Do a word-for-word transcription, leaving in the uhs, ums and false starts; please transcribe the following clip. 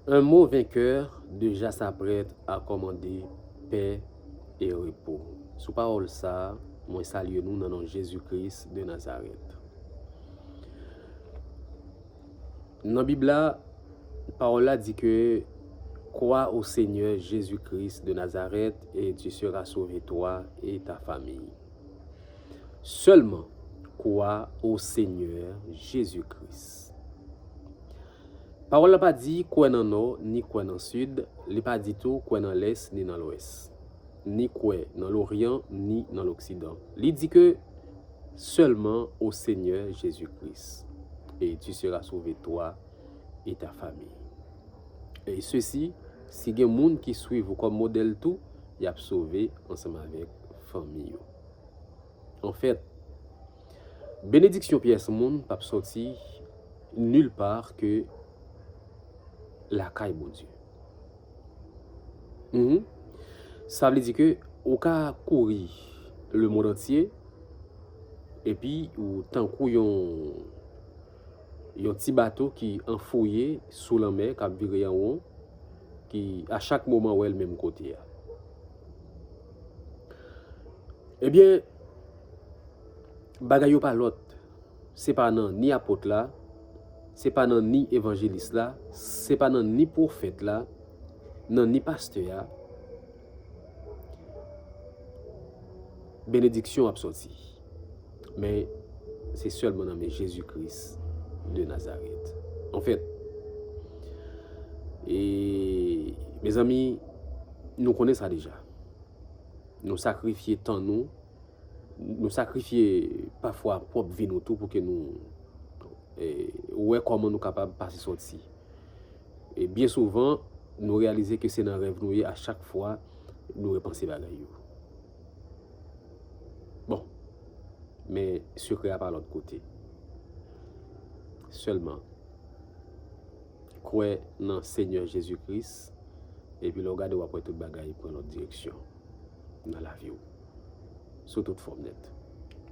Un mot vainqueur déjà s'apprête à commander paix et repos. Sou pawòl sa a, mwen salye nou nan non Jezi Kris de Nazarèt. Nan Bib la, pawòl la di ke, Crois au Seigneur Jésus-Christ de Nazareth et tu seras sauvé, toi et ta famille. Seulement, crois au Seigneur Jésus-Christ. Pawòl la pa di kwè nan nò, ni kwè nan sid, li pa di tou kwè nan lès, ni nan lwès, ni kwè nan loryan, ni nan loksidan. Li di ke, Seulement au Seigneur Jésus-Christ, et tu seras sauvé, toi et ta famille. Et ceci, si gen moun ki swiv ou kòm modèl tou, y ap sove ansanm avèk fanmi yo. Anfèt, benediksyon pyès moun p ap sòti nil pa ke lakay Bondye. Mhm. Sa vle di ke ou ka kouri lemonn antye, epi ou tankou yon, yon ti bato ki anfoye sou lanmè, k ap vire an won, ki a chak moman wè l menm kote a. Ebyen, bagay yo pa lòt. Se pa nan ni apot la, se pa nan ni evanjelis la, se pa nan ni pwofèt la, nan ni pastè a. Benediksyon ap sòti. Men, se sèlman nan men Jezi Kris de Nazarèt. Anfèt, e, mezanmi, nou konnen sa deja. Nou sakrifye tan nou, nou sakrifye pafwa pwòp vi nou tou pou ke nou, e, wè kòman nou kapab pase sòti. E byen souvan, nou reyalize ke se nan rèv nou ye a chak fwa nou repanse bagay yo. Bon, men sekrè a pa lòt kote. Sèlman, kwè nan Senyè Jezi Kris, epi lè w gade, w ap wè tout bagay pran lòt direksyon nan lavi w, sou tout fòm nèt.